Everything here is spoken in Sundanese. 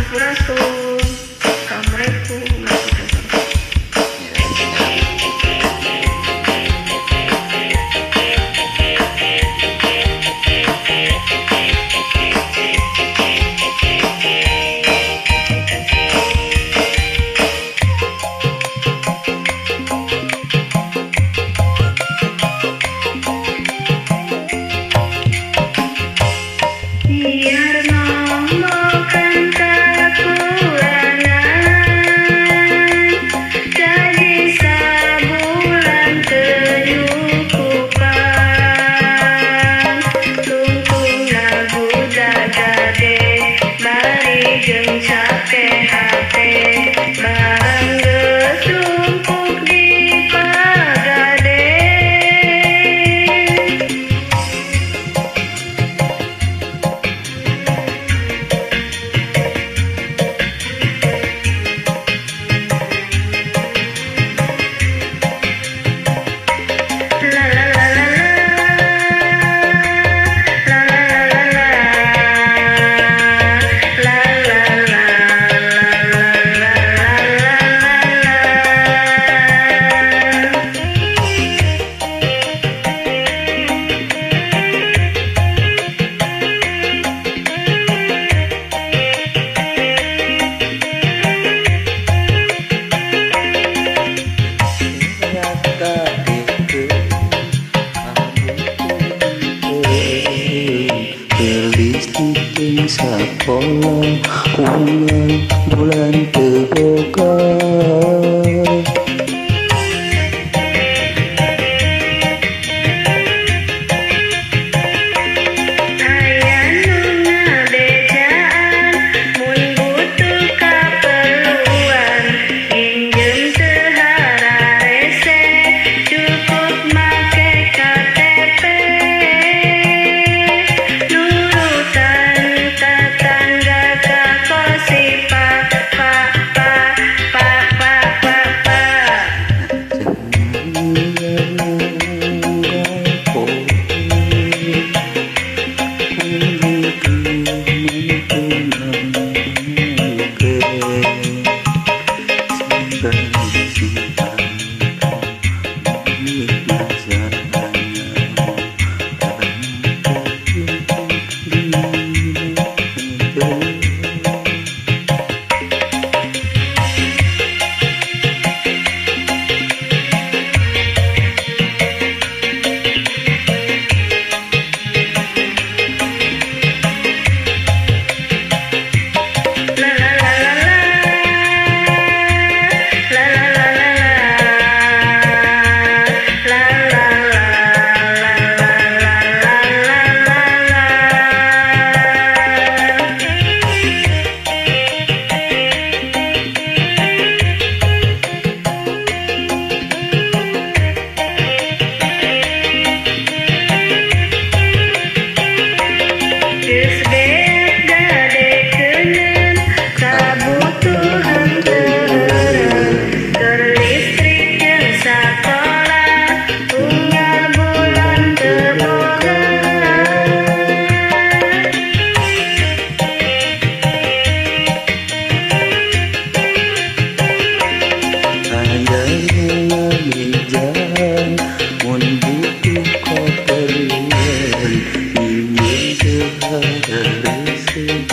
Sampurasun. Assalamualaikum warahmatullahi wabarakatuh. Ya, siap. Biar ngomongkan kekurangan, gaji sabulan kecukupan, tungtung lagu dagade, bari jeung capek hate, barang geus tumpuk di pagade. La la la la la, la la la la la, la la la la la la la la. Sakola unggal bulan teu boga. Aya nu ngabejaan mun butuh kaperluan, nginjem teu hararese cukup make KTP. Nurutan tetangga ka kosi pak pak pak pak pak pak pak. La la la la la, la la la la la, la la la la la la la la la. Geus beak gadekeuneun, kabutuhan teu eureun, keur listrik jeung sakola, unggal bulan teu boga. Aya ngamijan mun butuh kaperluan, nginjem teu hararese.